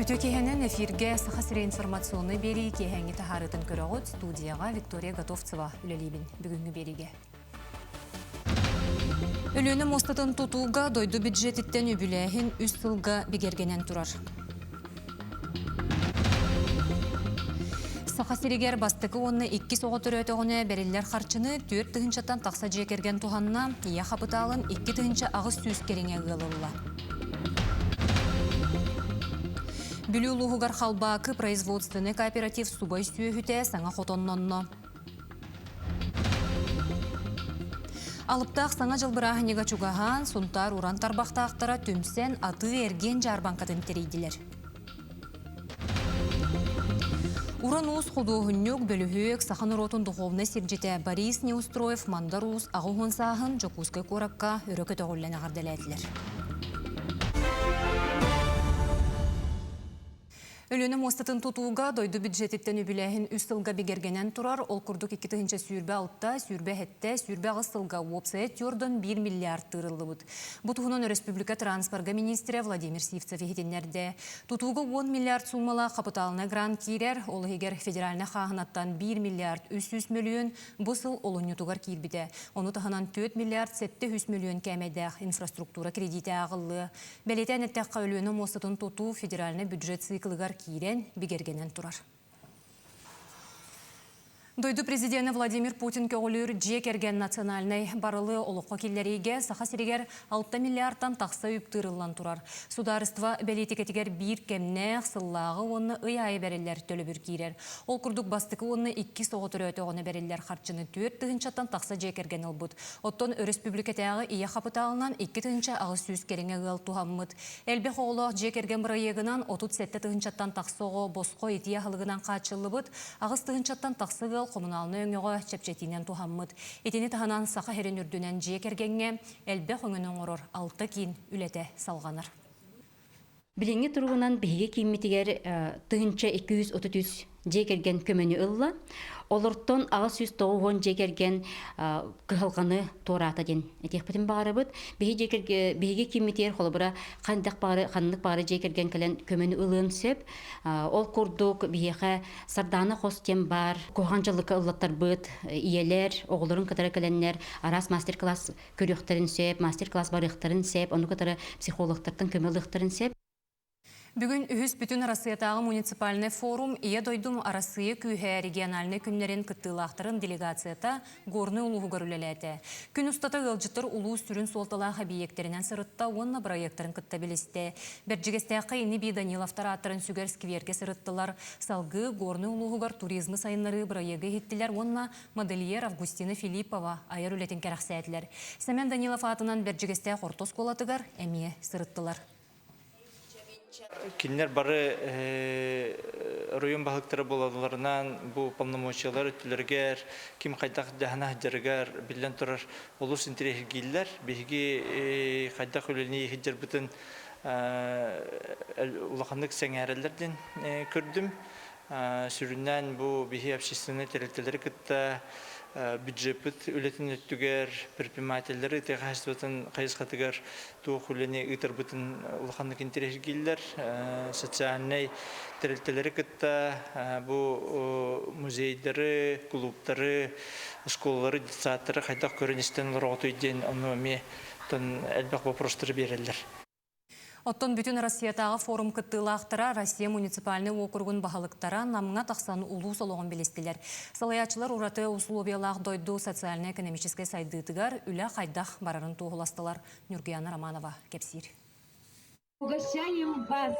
Үтүө киэһэнэн эфиргэ Саха сирэ информационнай биэрии киэһээҥҥи таһаарыытын көрөҕүт. Студияҕа Виктория Готовцева үлэлиибин бүгүҥҥү биэриигэ. Өлүөнэ муостатын тутууга дойду бюджетиттэн үбүлээһин үс сылга бигэргэнэн турар. Саха сиригэр бастакы уонна иккис оҕо төрөөтөҕүнэ бэриллэр харчыны 4 тыһыынчаттан тахса дьиэ кэргэн туһанна, ийэ хапытаалын 2800 кэриҥэ ыал ылла. Бүлүү улууһугар Халбаакы производственный кооператив субай сүөһүтэ саҥа хотоннонно. Алыптаах Саҥа дьыл бырааһынньыга чугаһаан, Сунтаар уран тарбахтаахтара түмсэн атыы-эргиэн дьаарбаҥкатын тэрийдилэр. Уран уус худуоһунньук, бөлүһүөк, саха норуотун духовнай сирдьитэ Борис Неустроев Мандар Уус 80 сааһын Дьокуускай куоракка өрө көтөҕүллэн эҕэрдэлээтилэр. Өлүөнэ муостатын тутууга дойду бюджетиттэн үбүлээһин үс сылга бигэргэнэн турар. Ол курдук 2026, 27, 28 сылга уопсайа 4,1 миллиард тыырыллыбыт. Бу туһунан өрөспүүбүлүкэ транспорга министрэ Владимир Сивцев иһитиннэрдэ. Тутууга 10 миллиард суумалаах хапытаалынай грант киирэр, ол иһигэр федеральнай хааһынаттан 1 миллиард 300 мөлүйүөн бу сыл олунньутугар киирбитэ. Ону таһынан 4 миллиард 700 мөлүйүөн кээмэйдээх инфраструктура кредитэ ааҕыллыа. Бэлиэтээн эттэххэ, Өлүөнэ муостатын тутуу федеральнай бюджет циклыгар киирэн, бигэргэнэн турар. Дойду президенэ Владимир Путин көҕүлүүр дьиэ кэргэн национальнай барылы олоххо киллэриигэ Саха сиригэр 6 миллиардтан тахса үп тыырыллан турар. Судаарыстыба бэлиитикэтигэр биир кэмнээх, сыллааҕы уонна ый аайы бэриллэр төлөбүр киирэр. Ол курдук бастакы уонна иккис оҕо төрөөтөҕүнэ бэриллэр харчыны 4 тыһыынчаттан тахса дьиэ кэргэн ылбыт. Оттон өрөспүүбүлүкэтээҕи ийэ хапытаалынан 2800 кэриҥэ ыал туһаммыт. Элбэх оҕолоох дьиэ кэргэн бырайыагынан 37 тыһыынчаттан тахса оҕо босхо итии аһылыгынан хааччыллыбыт, 8 тыһыынчаттан тахса ыал хомунаалынай өҥөҕө чэпчэтиинэн туһаммыт. Итини таһынан Саха сирин үрдүнэн дьиэ кэргэҥҥэ элбэх өҥөнү оҥорор алта киин үлэтэ салҕанар. Билиҥҥи туругунан биһиги кииммитигэр 1233 дьиэ кэргэн көмөнү ылла. Олортон 890 дьиэ кэргэн кыһалҕаны туораата диэн этиэхпитин баҕарабыт. Биһиги кииммитигэр холобура ханнык баҕары ханнык баҕары дьиэ кэргэн кэлэн көмөнү ылыан сөп. Ол курдук биһиэхэ Сардаана хос диэн баар. Куһаҕан дьаллыкка ыллаттарбыт ийэлэр оҕолорун кытары кэлэннэр араас мастер-класс көрүөхтэрин сөп, мастер-класс барыахтарын сөп, ону кытары психологтартан көмө ылыахтарын сөп. Бүгүн үһүс бүтүн Арассыйатааҕы муниципальнай форум Ийэ дойдум Арассыыйа күүһэ региональнай күннэрин кыттыылаахтарын делегацията Горнай улууһугар үлэлээтэ. Күн устата ыалдьыттар улуус сүрүн суолталаах эбийиэктэринэн сырытта уонна бырайыактарын кытта билистэ. Бэрдьигэстээххэ ини-бии Даниловтар ааттарын сүгэр сквергэ сырыттылар. Салгыы Горнай улууһугар туризмы сайыннарыы бырайыагы иһиттилэр уонна модельер Августина Филиппова айар үлэтин кэрэхсээтилэр. Сэмэн Данилов аатынан Бэрдьигэстээх орто оскуолатыгар эмиэ сырыттылар. Кинилэр бары оройуон баһылыктара буолалларынан бу полномочиялар өттүлэригэр ким хайдах дьаһана сылдьарыгар биллэн турар олус интэриэһиргииллэр. Биһиги хайдах үлэлии сылдьарбытын улаханнык сэҥээрэллэр диэн көрдүм. Сүрүннээн бу биһи общественнай тэрилтэлэри кытта бюджеппыт үлэтин өттүгэр предпринимателлэри тыа хаһаайыстыбатын хайысхатыгар туох үлэни ыытарбытын улаханнык интэриэһиргииллэр. Социальнай тэрилтэлэри кытта бу музейдары, клубтары, школалары, детсадтары хайдах көрөн-истэн олороҕутуй диэн ону эмиэ элбэх вопростары биэрэллэр. Оттон бүтүн Россиятааҕы форум кыттыылаахтара Россия муниципальнай уокуругун баһылыктара Намҥа тахсан улуус олоҕун билистилэр. Салайааччылар ураты усулуобуйалаах дойду социальнай-экономическай сайдыытыгар үлэ хайдах барарын туоһуластылар. Нюргуяна Романова кэпсиир. Угощаем вас!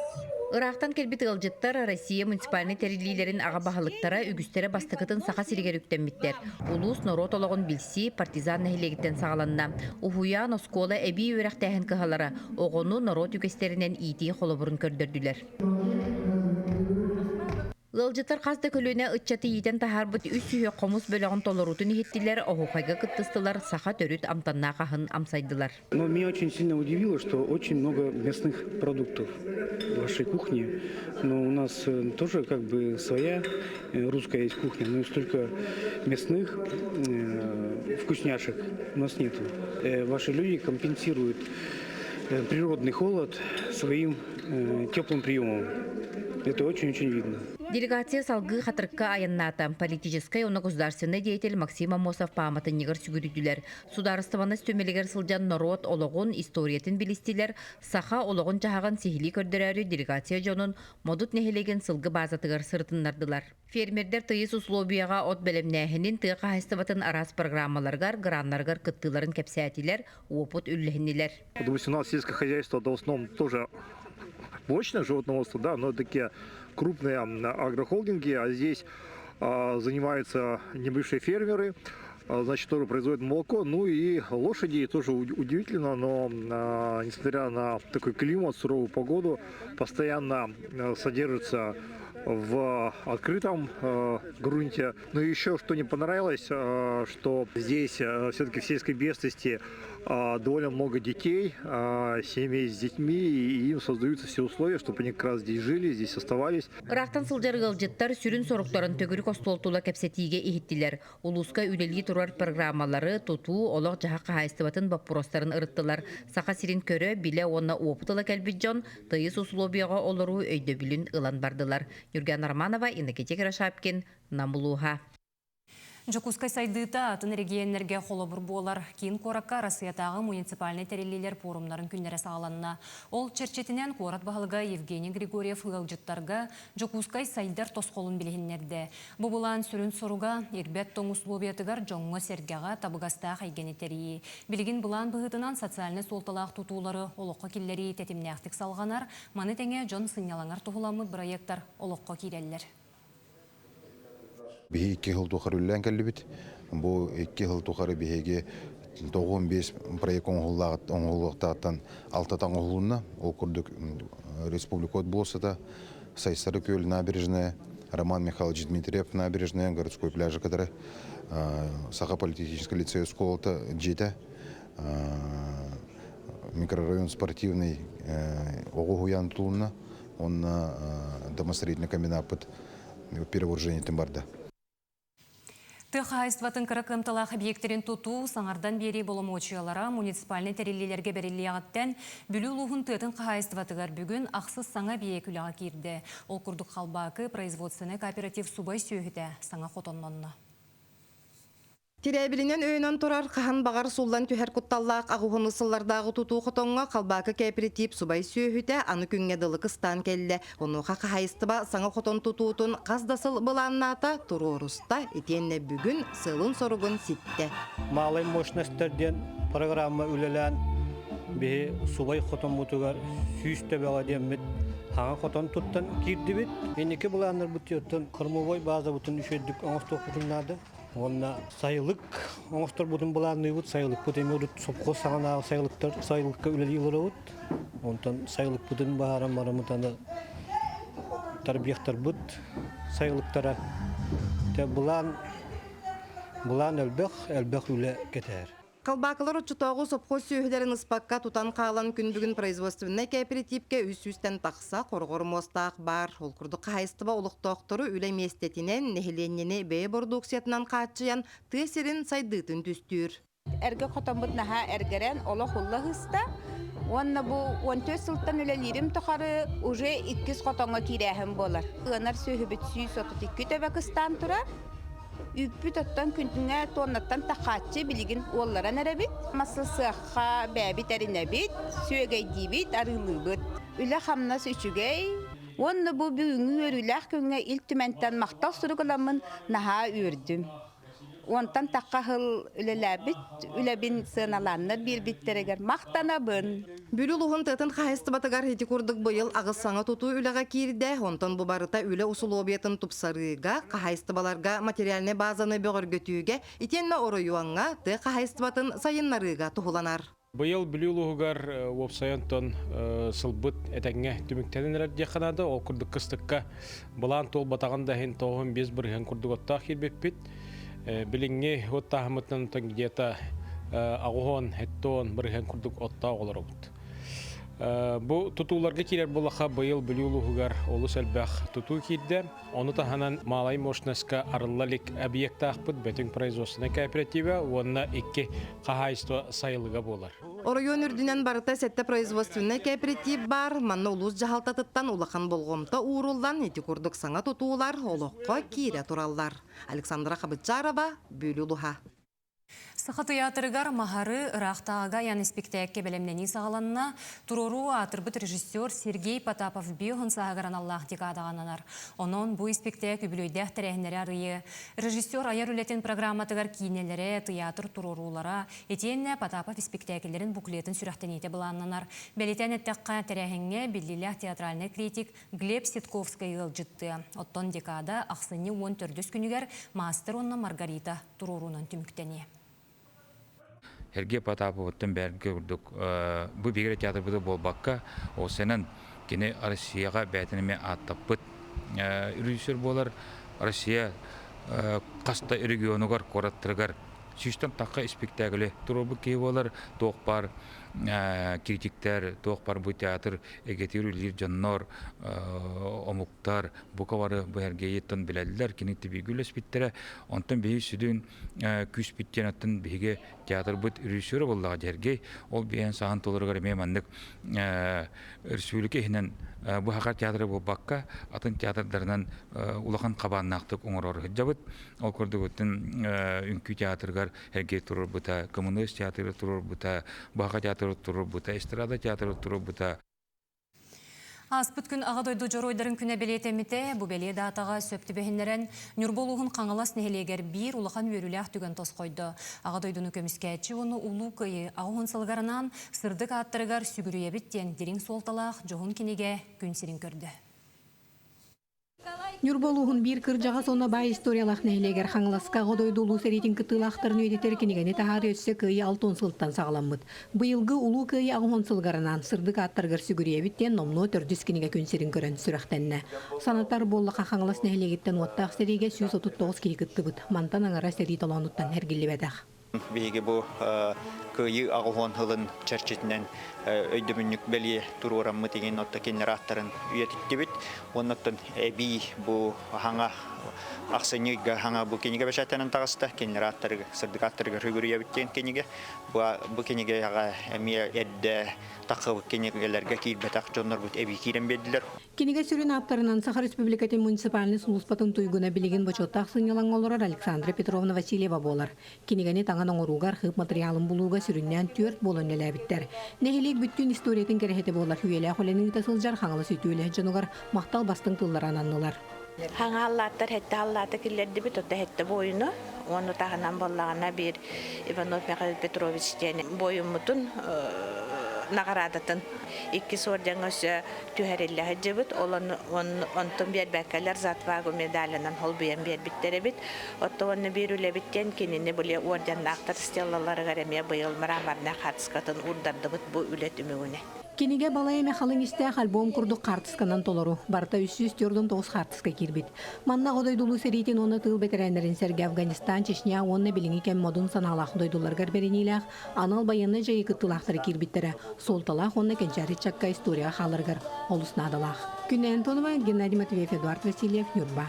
Ыраахтан кэлбит ыалдьыттар Россия муниципальнай тэриллиилэрин аҕа баһылыктара үгүстэрэ бастакытын Саха сиригэр үктэммиттэр. Улуус норуот олоҕун билсии Партизан нэһилиэгиттэн саҕаланна. Уһуйаан, оскуола эбии үөрэхтээһин кыһалара оҕону норуот үгэстэринэн иитии холобурун көрдөрдүлэр. Ыалдьыттар хас да көлүөнэ ыччаты иитэн таһаарбыт үс сүһүөх хомус бөлөҕүн толоруутун иһиттилэр, оһуохайга кыттыстылар, саха төрүт амтаннаах аһын амсайдылар. Но меня очень сильно удивило, что очень много мясных продуктов в вашей кухне. Но у нас э, тоже как бы своя э, русская есть кухня, но столько мясных э, вкусняшек у нас нету. Ваши люди компенсируют природный холод своим теплым приемом. Это очень-очень видно. Делегация салгыы Хатырыкка айаннаата. Политическай уонна государственнай деятель Максим Аммосов пааматынньыгар сүгүрүйдүлэр. Судаарыстыбаннас түмэлигэр сылдьан норуот олоҕун, историятын билистилэр, саха олоҕун-дьаһаҕын сиһилии көрдөрөөрү делегация дьонун Модут нэһилиэгин сылгы баазатыгар сырытыннардылар. Фермердэр тыйыс условияҕа от бэлэмнээһинин тыа хаһаайыстыбатын араас программаларыгар, граннарыгар кыттыыларын кэпсээтилэр, уопут үллэһиннилэр. Допустим, у нас сельское хозяйство, да, в основном тоже мощное животноводство, да, но такие крупные агрохолдинги, а здесь занимаются небольшие фермеры, значит, тоже производят молоко, ну и лошади тоже удивительно, но несмотря на такой климат, суровую погоду, постоянно содержатся в открытом грунте. Но еще что не понравилось, что здесь все-таки в сельской местности довольно много детей, семей с детьми, и им создаются все условия, чтобы они как раз здесь жили, здесь оставались. Ыраахтан сылдьар ыалдьыттар сүрүн соруктарын төгүрүк остуол тула кэпсэтиигэ иһиттилэр. Улууска үлэлии турар программалары, тутуу, олох-дьаһах хаһаайыстыбатын боппуруостарын ырыттылар. Саха сирин көрө, билэ уонна уопут ыла кэлбит дьон тыйыс усулуобуйаҕа олоруу өйдөбүлүн ылан бардылар. Юрген Романова, Иннокентий Кирашапкин, Нам улууһа. Дьокуускай сайдыыта атын эрэгийиэннэргэ холобур буолар. Киин куоракка Арассыйатааҕы муниципальнай тэриллиилэр пуорумнарын күннэрэ саҕаланна. Ол чэрчитинэн куорат баһылыга Евгений Григорьев ыалдьыттарга Дьокуускай сайдар тосхолун билиһиннэрдэ. Бу былаан сүрүн соруга ирбэт тоҥ условиятыгар дьоҥҥо-сэргэҕэ табыгастаах эйгэни тэрийии. Билигин былаан быһыытынан социальнай суолталаах тутуулары олоххо киллэрии тэтимнээхтик салҕанар, маны тэҥэ дьон сынньалаҥар туһуламмыт бырайыактар олоххо киирэллэр. Биһи икки сыл тухары үлэлээн кэллибит. Бу икки сыл тухары биһиги 95 проект оҥоһуллуохтаахтан алтата оҥоһулунна. Ол курдук Республика болуоссата, Сайсары күөл набережная, Роман Михайлович Дмитриев набережная, городской пляжы кытары Саха политехнический лицей оскуолата дьиэтэ, микрорайон спортивный оҕо уһуйаан тутулунна. Онно домостроительный комбинаппыт перевооружениетин барда. Тыа хаһаайыстыбатын кыра кыамталаах объектэрин тутуу, саҥардан биэрии боломуочуйалара муниципальнай тэриллиилэргэ бэриллиэҕиттэн Бүлүү улууһун тыатын хаһаайыстыбатыгар бүгүн ахсыс саҥа эбийиэк үлэҕэ киирдэ. Ол курдук Халбаакы производственнай кооператив субай сүөһүтэ саҥа хотоннонно. Тирээбилинэн өйөнөн турар хаһан баҕар суллан түһэр кутталлаах аҕыһыны сыллардааҕы тутуу хотоҥҥо Халбаакы кээпирэтиип субай сүөһүтэ аны күҥҥэ дылы кыстаан кэллэ. Онуоха хаһаайыстыба саҥа хотон тутуутун хас да сыл былааннаата, туруоруста, итиэннэ бүгүн сыалын-соругун ситтэ. Малай мощностар диэн программа үлэлээн биһи субай хотоммутугар 100 төбөҕө диэммит хаҥа хотон туттан киирдибит. Инники былааннарбыт кормовой базабытын үчүгэйдик оҥостуохпутун наада. Уонна сайылык оҥосторбутун былаанныыбыт. Сайылыкпыт эмиэ урут сопхуос саҕанааҕы сайылыктар сайылыкка үлэлии олоробут. Онтон сайылыкпытын баһааран бараммыт аны тарбиахтарбыт сайылыктара. Былаан былаан элбэх, элбэх үлэ кэтэһэр. Халбаакылар оччотооҕу сопхуос сүөһүлэрин ыспакка тутан хаалан күн бүгүн производственнай кээпирэтиипкэ 300-тэн тахса хорҕор муостаах баар. Ол курдук хаһаайыстыба олохтоохтору үлэ миэстэтинэн, нэһилиэнньэни бэйэ бородууксуйатынан хааччыйан тыа сирин сайдыытын түстүүр. Эргэ хотоммут наһаа эргэрэн олох улла ыһыста. Уонна бу 14 сылтан үлэлиирим тухары уже иккис хотоҥҥо киирээһин буолар. Ыанар сүөһүбүт 132 төбө кыстаан турар. Үүппүт оттон күнтүҥэ туоннаттан тахааччы билигин уолларан эрэбит. Масы сыахха бэйэбит эринэбит, сүөгэйдиибит, арыылыыбыт. Үлэ-хамнас үчүгэй. Уонна бу бүгүҥҥү үөрүүлээх күҥҥэ Ил Түмэнтэн махтал сурук ыламмын наһаа үөрдүм. Уонтан тахха сыл үлэлээбит үлэбин сыаналааннар биэрбиттэригэр махтанабын. Бүлүү улууһун тыатын хаһаайыстыбатыгар ити курдук быйыл аҕыс саҥа тутуу үлэҕэ киирдэ. Онтон бу барыта үлэ усулуобуйатын тупсарыыга, хаһаайыстыбаларга материальнай базаны бөҕөргөтүүгэ итиэннэ оройуоҥҥа тыа хаһаайыстыбатын сайыннарыыга туһуланар. Быйыл Бүлүү улууһугар уопсай онтон сылбыт этэҥҥэ түмүктэнэн эрэр диэххэ наада. Ол курдук кыстыкка былаан туолбатаҕын да иһин 95% курдук оттоох киирбиппит. Билиҥҥи от таһыммытынан онтон где-то аҕыһон, хэттон бырыһыан курдук оттоох олоробут. Бу тутууларга киирэр буоллахха быйыл Бүлүү улууһугар олус элбэх тутуу киирдэ. Ону таһынан Малай мощностька арылла илик объектаахпыт Бөтүҥ производственнай кооператива уонна икки хаһаайыстыба сайылыга буолар. Оройуон үрдүнэн барыта сэттэ производственнай кооператив баар. Манна улуус дьаһалтатыттан улахан болҕомто ууруллан, ити курдук саҥа тутуулар олоххо киирэ тураллар. Александра Хабычарова, Бүлүү улууһа. Саха тыйаатырыгар Маһары ыраахтааҕыга айан испиктээккэ бэлэмнэнии саҕаланна. Туруоруу аатырбыт режиссер Сергей Потапов биоһун сааһыгар аналлаах декадаҕа ананар. Онон бу испиктээк үбүлүөйдээх тэрээһиннэри арыйыы, режиссер айар үлэтин программатыгар киинэлэрэ, тыйаатыр туруоруулара, итиэннэ Потапов испиктээкиллэрин буклетын сүрэхтэниитэ былааннанар. Бэлиэтээн эттэххэ, тэрээһиҥҥэ биллиилээх театральнай критик Глеб Ситковскай ыалдьыттыа. Оттон декада ахсынньы 14 күнүгэр Мастер уонна Маргарита туруоруунан түмүктэниэ. Сергей Потаповыттан бэргэ курдук бу биһиги театрбыты буолбакка, ол сэнэн кини Россияҕа бэйэтин эмиэ ааттаппыт режиссер буолар. Россия хас да регионугар, куораттарыгар сүүстэн тахха испиктээкили туруорбут киһи буолар. Туох баар критиктэр, туох баар бу театр эгэтигэр үлэлиир дьоннор, омуктар бука бары бу Сергейиттан билэллэр, кини тибиги үлэспиттэрэ. Онтон биһи сүдүн күүспүт диэн оттон биһиги театрбыт режиссера буоллаҕа Сергей. Ол биһэн саһан толоругар эмиэ маннык республика иһинэн бу Саха театра буолбакка, атын театрдарынан улахан хабааннаахтык оҥорор сылдьабыт. Ол курдук үҥкүү театрыгар Сергей туруорбута, Коммунист театрыгар туруорбута, Баха театрыгар туруорбута, эстрада театрыгар туруорбута. Ааспыт күн Аҕа дойду дьоруойдарын күнэ бэлиэтэммитэ. Бу бэлиэ даатаҕа сөп түбэһиннэрэн Ньурба улууһун Хаҥалас нэһилиэгэр биир улахан үөрүүлээх түгэн тосхойдо. Аҕа дойдуну көмүскээччи уонна Улуу Кыайыы аҕыс сылыгар анаан сырдык ааттарыгар сүгүрүйэбит диэн дириҥ суолталаах дьоһун кинигэ күн сирин көрдө. Ньурба улууһун биир кырдьаҕас уонна баай историялаах нэһилиэгэр Хаҥаласка Аҕа дойду Улуу сэриитин кыттыылаахтарын үйэтитэр кинигэни таһаарыы өссө Кыайыы 60 сылтан саҕаламмыт. Быйылгы Улуу Кыайыы 80 сылыгар анаан сырдык ааттарыгар сүгүрүйэбит диэн номнуо төрдүс кинигэ күн сирин көрөн сүрэхтэннэ. Санатар буоллахха Хаҥалас нэһилиэгиттэн уоттаах сэриигэ 139 киһи кыттыбыт. Мантан аҥара сэрии толоонуттан эргиллибэтэх. Биһиги бу Кыайыы 80 сылын чэрчитинэн өйдөбүнньүк бэлиэ туруораммыт иҥин отто кинилэр ааттарын үйэтиттибит. Уонна оттон эбии бу хаҥа ахсынньы ыйга хаҥа бу кинигэ бэчээттэнэн таҕыста. Кинилэр ааттарыгар, сырдык ааттарыгар сүгүрүйэбит диэн кинигэ. Бу, бу кинигэҕэ эмиэ эрдэ таххыбыт кинигэлэргэ киирбэтэх дьоннорбут эбии киирэн биэрдилэр. Кинигэ сүрүн ааптарынан Саха Республикатын муниципальнай сулууспатын туйгуна билигин бочуоттаах сынньалаҥҥа олорор Александра Петровна Васильева буолар. Кинигэни таҥан оҥорууга архыып матырыйаалын булууга сүрүннээн түөрт буолан үлэлээбиттэр. Нэһилиэк бүттүүн историятын кэрэһитэ буолар үйэлээх үлэни ыыта сылдьар Хаҥалас үтүө үлэһит дьонугар махтал бастыҥ тыллара ананнылар. Хаҥа аллааттар хэттэ аллаата киллэрдибит, ота хэттэ буойуну. Уонна таһынан буоллаҕына биир Иванов Михаил Петрович диэн буойуммутун наҕараадатын иккис ордеҥҥа өссө түһэриллэ сылдьыбыт. Ол онтун биэрбэккэлэр за отвагу медалынан холбуйан биэрбиттэр эбит. Оттон уонна биир үлэбит диэн кинини били орденнаахтар стеллаларыгар эмиэ быйыл мраморнай хаартыскатын уурдардыбыт бу үлэ түмүгүнэ. Кинигэ балай эмэ халыҥ истээх альбом курдук хаартысканан толору, барыта 349 хаартыска киирбит. Манна Аҕа дойду Улуу сэриитин уонна тыыл бэтэрээннэрин сэргэ Афганистан, Чечня уонна билиҥҥи кэм модун санаалаах дойдуларыгар бэриниилээх анал байыаннай дьайыы кыттыылаахтара киирбиттэрэ суолталаах уонна кэнчээри ыччакка историяҕа хааларыгар олус наадалаах. Күнэ Антонова, Геннадий Матвеев, Эдуард Васильев, Ньурба.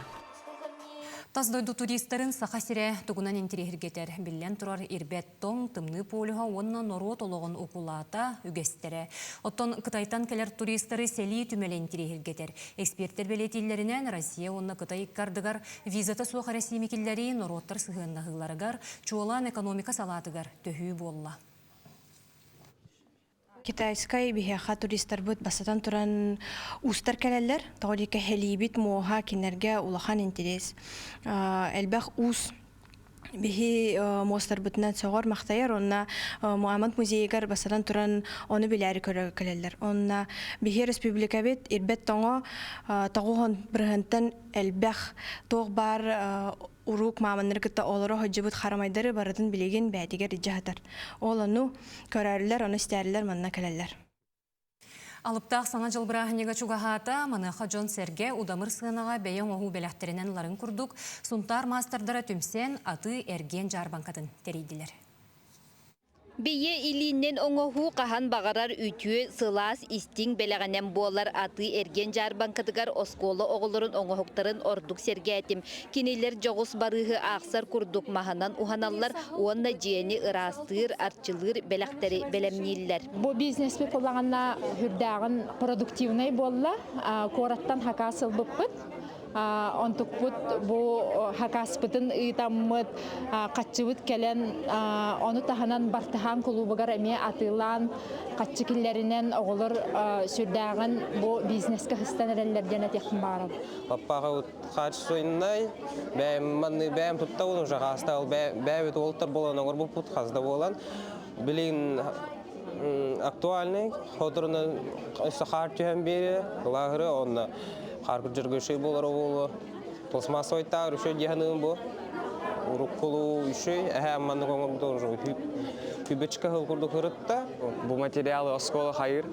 Тас дойду туристарын Саха сирэ тугунан интириэһиргэтэр, биллэн турар ирбэт тоҥ, тымныы полюһа уонна норуот олоҕун укулаата, үгэстэрэ. Оттон Кытайтан кэлэр туристары сэлии түмэлэ интириэһиргэтэр. Экспертэр бэлиэтииллэринэн, Россия уонна Кытай икки ардыгар визата суох эрэсиими киллэрии норуоттар сыһыаннаһыыларыгар, чуолаан экономика салаатыгар төһүү буолла. Китайскай биһиэхэ туристарбыт бастатан туран уустар кэлэллэр. Тоҕо диэки кэһэлиибит муоһа кинилэргэ улахан интэриэс. Элбэх уус биһи муостарбытынан сөҕөр махтайар уонна Муамат музейыгар бастатан туран ону билээри көрө кэлэллэр. Онно биһи республикабыт ирбэт тоҥо тоҕуһун бырыһыантан элбэх туох баар уруук мааманнары кытта олоро сылдьыбыт харамайдары барытын билигин бээтигэр илдьэ сытар. Ол ону көрөрүлэр, ону истээрилэр манна кэлэллэр. Алыптаах Саҥа дьыл бырааһынньыга чугаһаата, маныаха дьон-сэргэ удамыр сыанаҕа бэйэ оҥоһуу бэлэхтэринэн ыларын курдук, Сунтаар маастардара түмсэн, атыы-эргиэн дьаарбаҥкатын тэрийдилэр. Бэйэ илииннэн оҥоһуу хаһан баҕарар үтүө, сылаас, истиҥ бэлэҕинэн буолар атыы-эргиэн дьаарбаҥкатыгар оскуола оҕолорун оҥоһуктарын ордук сэргээтим. Кинилэр дьоҕус барыыһы аахсар курдук маһынан уһаналлар уонна дьиэни ыраастыыр, арчылыыр бэлэхтэри бэлэмнииллэр. Бу бизнеспит улаҕана үрдээҕин продуктивнай буолла. Куораттан хакаас ылбыппыт. Онтукпут бу хакаспытын ыытаммыт, хаччыбыт кэлэн, ону таһынан Бартыһаан кулуубугар эмиэ атыылаан, хаччы киллэринэн оҕолор сүрдээҕин бу бизнеска сыстан эрэллэр диэн этиэхпин баҕарабын. Папаҕа качественнай, бэйэм манны бэйэм туттабын уже хаста ол бэйэбит уолтар буолан оҥорбуппут хас да буолан билигин актуальный хоторунан өссө хаар түһэн биэри лааһыры онно хаар кырдьарга үчүгэй буолара буолуо пластмассовайтааҕар үчүгэй дии саныыбын бу уруккулуу үчүгэй эһээ маннык оҥорбута уже күбэчкэ сыл курдук ырытта бу материалы оскуола хайыр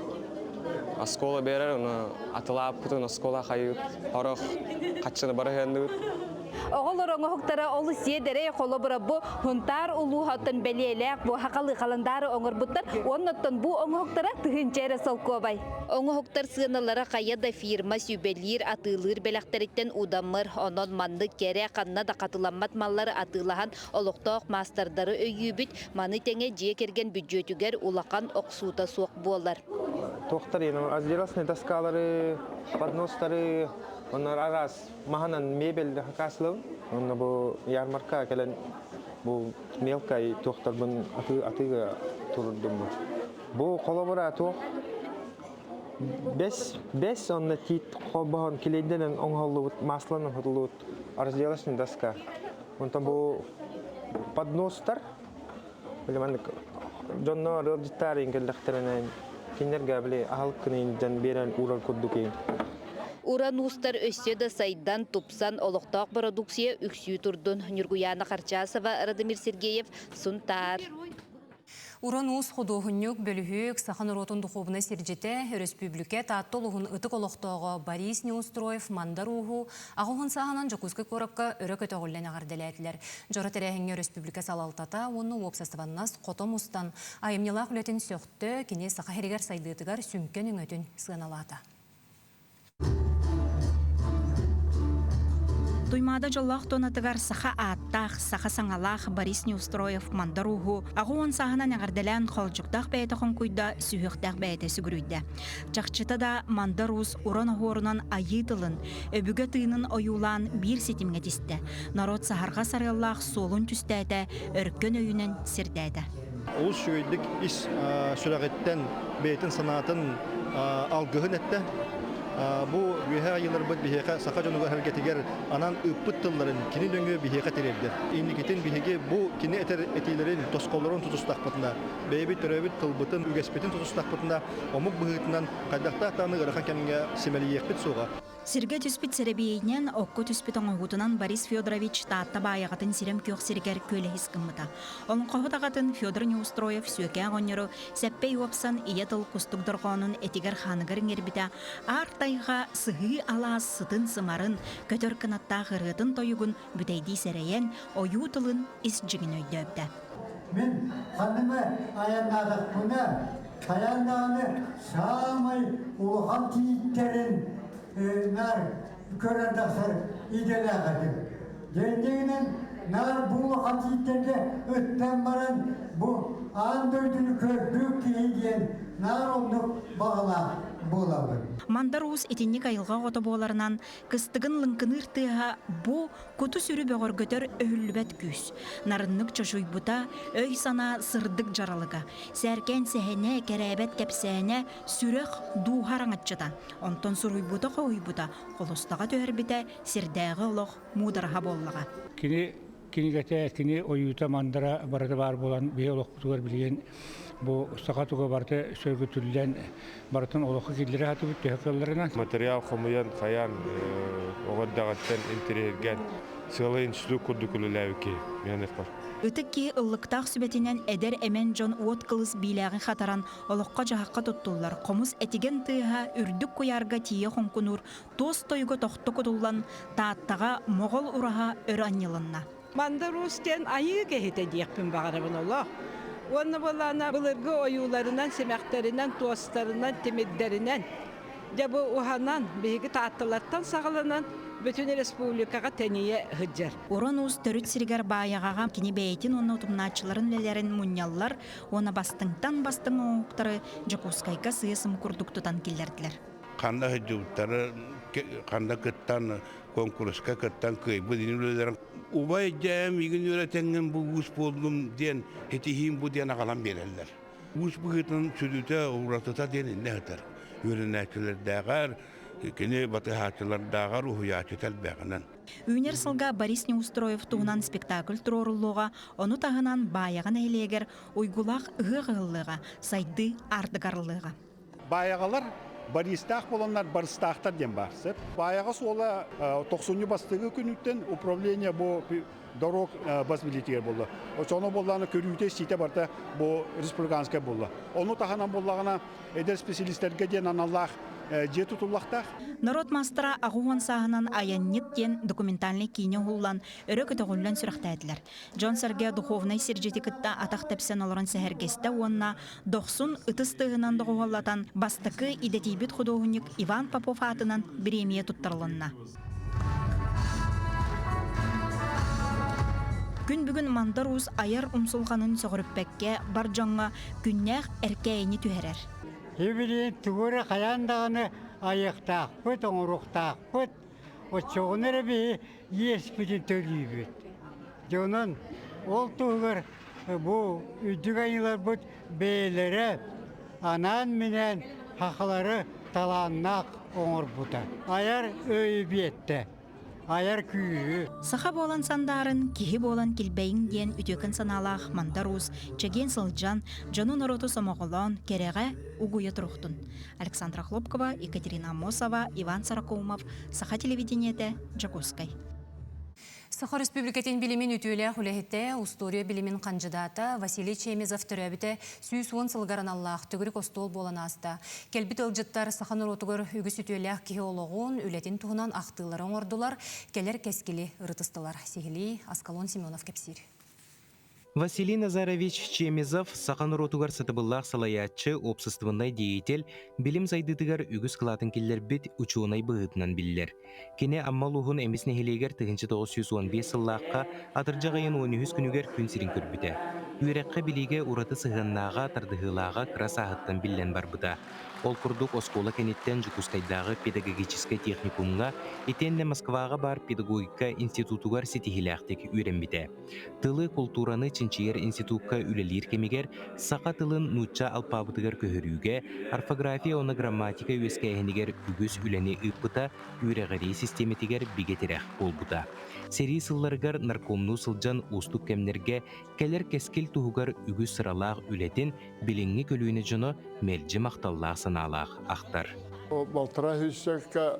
оскуола берер ону атылааппытын оскуола хайыр орох хаччыны барыһыанныбыт Оҕолор оҥоһуктара олус сиэдэрэй холобура бу Һунтаар улууһуттан бэлиэлээх бу хахалы халандаары оҥорбуттар уоннаттан бу оҥоһуктара тыһыынча эрэ солкуобай. Оҥоһуктар сыаналара хайа да фирма сүбэлиир, атыылыыр бэлэхтэриттэн удамыр. Онон маннык кэрэ ханна да хатыламмат маллары атыылаһан олохтоох маастардары өйүүбүт. Маны тэҥэ дьиэ кэргэн бүддьүөтүгэр улахан охсуута суох буолар. Туохтар разделочные доскалары, подностары, оннор араас маһынан мебель хакаслым. Онно бу ярмарка кэлэн бу мелкай туохтарбын атыы атыыга турурдум бу. Бу холобура туох бес бес онно тиит холбоһон килейденен оҥоһуллубут масланан хотуллубут разделочный доска. Онтон бу подностар били маннык дьоннор ыалдьыттаар кэллэхтэринэ кинилэргэ били аһылык гынан дьон биэрэн уурар курдук Уран уустар өссө да сайдан, тупсан, олохтоох бородууксуйа үксүү турдун. Ньургуйаана Харчасова, Радомир Сергеев, Сунтаар. Уран уус худуоһунньук, бөлүһүөк, саха норуотун духуобунай сирдьитэ, өрөспүүбүлүкэ Таатта улууһун ытык олохтооҕо Борис Неустроев Мандар Ууһу аҕыс сааһынан Дьокуускай куоракка өрө көтөҕүллэн эҕэрдэлээтилэр. Дьоро тэрээһиҥҥэ өрөспүүбүлүкэ салалтата уонна уопсастыбаннас хото мустан айымньылаах үлэтин сөхтө, кини Саха сиригэр сайдыытыгар сүҥкэн өҥөтүн сыаналаата. Туймаада дьоллоох туонатыгар саха ааттаах, саха саҥалаах Борис Неустроев Мандар Ууһу 80 сааһынан эҕэрдэлээн холдьуктаах бэйэтэ хоҥкуйда, сүһүөхтээх бэйэтэ сүгүрүйдэ. Чахчыта да Мандар Уус уран оһуорунан айыы тылын, өбүгэ тыынын ойуулаан биир ситимҥэ тистэ. Норуот саһарҕа сарыаллаах суолун түстээтэ, өркөн өйүнэн сирдээтэ. Олус үчүгэйдик ис сүрэҕиттэн бэйэтин санаатын алгыһын эттэ. Бу үөһээ айыыларбыт биһиэхэ саха дьонугар эргэтигэр анаан ыыппыт тылларын кини нөҥүө биһиэхэ тириэрдэр. Инникитин биһиги бу кини этэр этиилэрин, тосхоллорун тутустахпытына, бэйэбит төрөөбүт тылбытын, үгэспитин тутустахпытына, омук быһыытынан хайдахтаах даҕаны ыарахан кэмҥэ симэлийиэхпит суоҕа. Сиргэ түспүт сэрэбиэйинэн, окко түспүт оҥоһуутунан Борис Федорович Таатта Баайаҕатын сирэм күөх сиригэр күөлэһис гыммыта. Олоҥхоһут аҕатын Федор Неустроев сүөкээ оҕонньору сэппэй уопсан ийэ тыл кустук дорҕоонун этигэр-хааныгар иҥэрбитэ, аар тайҕа сыһыы алаас сытын-сымарын, көтөр кынаттаах ырыатын-тойугун бүтэйдии сэрэйэн, ойуу тылын ис дьиҥин өйдөөбүтэ. Мин ханныма айаннаатахпына, хайаан даҕаны саамай улахан тииттэрин наар көрөн тахсар идэлээх этим. Дьиҥинэн наар бу улахан тииттэргэ ыттан баран бу аан дойдуну көрбүт киһи диэн наар оннук баҕалаах буолабын. Мандар Уус итинник айылҕа оҕото буоларынан кыстыгын лыҥкыныыр тыаһа бу куту-сүрү бөҕөргөтөр өһүллүбэт күүс. Нарыннык чочуйбута, өй-санаа сырдык дьаралыга, сээркээн сэһэнэ, кэрээбэт кэпсээнэ, сүрэх, дууһа араҥаччыта. Онтон суруйбута-хоһуйбута, холустаҕа түһэрбитэ сирдээҕи олох муудараһа буоллаҕа. Кини кинигэтэ, кини ойуута мандара барыта баар буолан биһи олохпутугар билигин бу саха туга барыта сөргүтүллэн барытын олоххо киллэрэ сатыыбыт төһө кыалларынан. Материал хомуйан, хайаан оҕо эрдэҕиттэн интэриэһиргээн сыалай институт курдук үлэлээбит киһи миэнэ Ытык киһи ыллыктаах сүбэтинэн эдэр эмэн дьон уот кылыс биилээҕин хатаран олоххо-дьаһахха туттуллар хомус этигэн тыаһа үрдүк куйаарга тиийэ хоҥкунуур туос тойуга тохто кутуллан Тааттаҕа Моҕол ураһа өрө анньылынна. Мандар Уус диэн айыы киһитэ диэхпин баҕарабын олох. Уонна буоллаҕына былыргы ойууларынан, симэхтэринэн, туостарынан, тимирдэринэн дьэ бу уһанан биһиги Таатталартан саҕаланан бүтүн республикаҕа тэнийэ сылдьар. Уран уус төрүт сиригэр Баайаҕаҕа кини бэйэтин уонна утумнааччыларын үлэлэрин мунньаллар уонна бастыҥтан бастыҥ оҥоһуктары Дьокуускайга сыа-сым курдук тутан киллэрдилэр. Ханна сылдьыбыттары, ханна кыттан, куонкуруска кыттан кыайбыт ини үлэлэрин убай дьээм игин үөрэтэҥҥин бу уус буоллум диэн ситиһиим бу диэн аҕалан биэрэллэр. Уус быһыытынан сүдүтэ, уратыта диэн иннэ сытар. Үөрэнээччилэрдээҕэр, кини батыһааччылардааҕар уһуйааччыта элбэҕинэн. Үүнэр сылга Борис Неустроев туһунан спектакль туруоруллуоҕа, ону таһынан Баайаҕа нэһилиэгэр уйгулаах ыһыах ыһыллыаҕа, сайдыы аартыгарыллыаҕа. Баайаҕалар Бористаах буоланнар барыстаахтар диэн баар. Сөп. Баайаҕа суола тохсунньу бастакы күнүттэн управление бу дорог бас билиитигэр буолла. Очоно буоллаҕына көрүүтэ-истиитэ барыта бу республиканскай буолла. Ону таһынан буоллаҕына эдэр специалистэргэ диэн аналлаах дьиэ тутуллахтаах. Норуот маастара аҕыс уон сааһынан Айанньыт диэн документальнай киинэ уһуллан, өрө көтөҕүллэн сүрэхтээтилэр. Дьон-сэргэ духовнай сирдьити кытта атах тэпсэн олорон сэһэргэстэ уонна дохсун ытыс тыаһынан доҕуһуоллатан бастакы идэтийбит худуоһунньук Иван Попов аатынан бириэмийэ туттарылынна. Күн бүгүн Мандар Уус айар умсулҕанын сөҕүрүппэккэ бар дьоҥҥо күннээх эркээйини түһэрэр. Ибилиин тугу эрэ хайаан даҕаны айыахтаахпыт, оҥоруохтаахпыт. Оччоҕуна эрэ биһи иэспитин төлүүбүт. Дьэ онон ол туһугар бу үрдүк айыыларбыт бэйэлэрэ анаан-минээн хахалары талааннаах оҥорбута. Айар өйү биэттэ, айар күүһү. Саха буолан сандаарын, киһи буолан килбэйиҥ диэн үтүөкэн санаалаах Мандар Уус чэгиэн сылдьан, дьону-норуоту сомоҕолоон, кэрэҕэ угуйа турухтун. Александра Хлопкова, Екатерина Аммосова, Иван Сорокоумов, Саха телевидениетэ, Дьокуускай. Саха Республикатын билимин үтүөлээх үлэһитэ, устуоруйа билимин хандьыдаата Василий Чемезов төрөөбүтэ 110 сылыгар аналлаах төгүрүк остуол буолан ааста. Кэлбит ыалдьыттар саха норуотугар үгүс үтүөлээх киһи олоҕун, үлэтин туһунан ахтыылары оҥордулар, кэлэр кэскили ырытыстылар. Сиһилии Аскалон Семенов кэпсиир. Василий Назарович Чемезов саха норуотугар сатабыллаах салайааччы, уопсастыбаннай деятель, билим сайдыытыгар үгүс кылаатын киллэрбит учуонай быһыытынан биллэр. Кини Амма улууһун Эмис нэһилиэгэр 1915 сыллаахха атырдьах ыйын 13 күнүгэр күн сирин көрбүтэ. Үөрэххэ-билиигэ ураты сыһыаннааҕа, тардыһыылааҕа кыра сааһыттан биллэн барбыта. Ол курдук оскуола кэнниттэн Дьокуускайдааҕы педагогическай техникумҥа итиэннэ Москваҕа баар педагогика институтугар ситиһиилээхтик үөрэммитэ. Тылы, култуураны чинчийэр институкка үлэлиир кэмигэр саха тылын нуучча алпаабытыгар көһөрүүгэ, орфография уонна грамматика үөскээһинигэр үгүс үлэни ыыппыта, үөрэҕирии систиэмэтигэр бигэ тирэх буолбута. Сэрии сылларыгар наркомнуу сылдьан уустук кэмнэргэ кэлэр кэскил туһугар үгүс сыралаах үлэтин билиҥҥи көлүөнэ дьоно мэлдьи махталлаах санаалаах ахтар. Балтараа сүүсчэкэ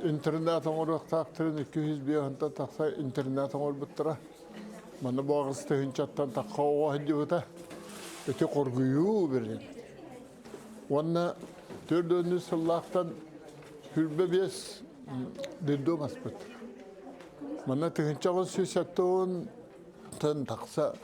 интернат оҥоруохтаахтарын 205 тахса интернат оҥорбуттара. Манна бу 8 тыһыынчаттан тахха оҕо сылдьыбыта. Ити хоргуйуу бирин. Уонна 4 сыллаахтан 25 детдом аспыт. Манна 1970 тахса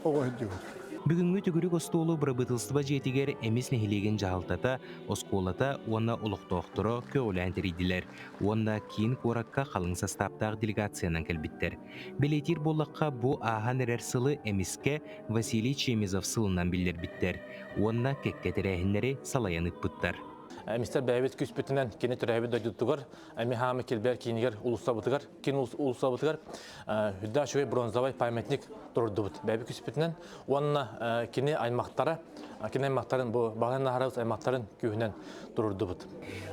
оҕо сылдьыбыт. Бүгүҥҥү төгүрүк остуолу бырабыыталыстыба дьиэтигэр Эмис нэһилиэгин дьаһалтата, оскуолата уонна олохтоохторо көҕүлээн тэрийдилэр уонна киин куоракка халыҥ састааптаах делегациянан кэлбиттэр. Бэлиэтиир буоллахха, бу ааһан эрэр сылы Эмискэ Василий Чемезов сылынан биллэрбиттэр уонна кэккэ тэрээһиннэри салайан ыыппыттар. Эмистэр бэйэбит күүспүтүнэн кини төрөөбүт дойдутугар Эми хаамы килбэр киинигэр улуссабытыгар кин улуссабытыгар үрдээх үчүгэй бронзовай памятник турдубут бэйэбит күүспүтүнэн уонна кини аймактара кини аймактарын бу Баҕан Наһарабыс аймактарын күүһүнэн турурдубут.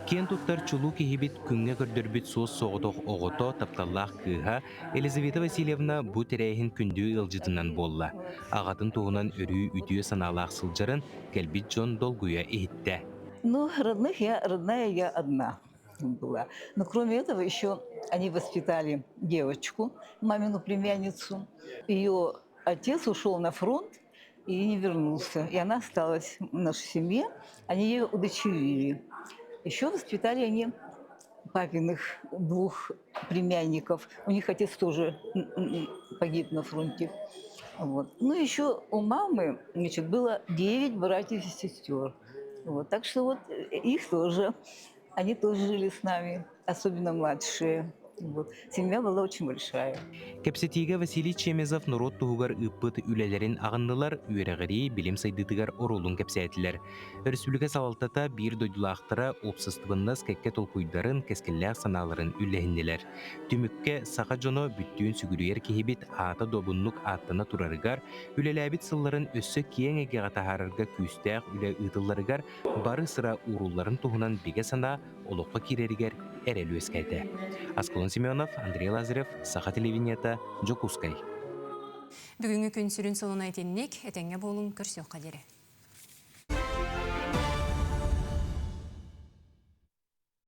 Киэн туттар чулуу киһибит күҥҥэ көрдөрбүт суос соҕотох оҕото, тапталлаах кыыһа Елизавета Васильевна бу тэрээһин күндү ыалдьытынан буолла. Аҕатын туһунан өрүү үтүө санаалаах сылдьарын кэлбит дьон долгуйа иһиттэ. Ну, родных я, родная я одна была. Но кроме этого еще они воспитали девочку, мамину племянницу. Ее отец ушел на фронт и не вернулся. И она осталась в нашей семье. Они ее удочерили. Еще воспитали они папиных двух племянников. У них отец тоже погиб на фронте. Вот. Ну, еще у мамы, значит, было 9 братьев и сестер. Вот. Так что вот их тоже, они тоже жили с нами, особенно младшие. Вот. Семья была очень большая. Кэпсэтиигэ Василий Чемезов норуот туһугар ыыппыт үлэлэрин аҕыннылар, үөрэҕирии, билим сайдыытыгар оруолун кэпсээтилэр. Өрөспүүбүлүкэ салалтата биир дойдулаахтара уопсастыбаннас кэккэ толкуйдарын, кэскиллээх санааларын үллэһиннилэр. Түмүккэ саха дьоно бүттүүн сүгүрүйэр киһибит аата добуннук ааттана турарыгар, үлэлээбит сылларын өссө киэҥ эйгэҕэ таһаарарга күүстээх үлэ ыытылларыгар бары сыра уурулларын туһунан бигэ санаа олоххо киирэригэр эрэл үөскээтэ. Аскалон Семенов, Андрей Лазарев, Саха телевидениета, Дьокуускай. Бүгүҥҥү күн сүрүн сонуна итинник, этэҥҥэ буолуҥ, көрсүөххэ диэри.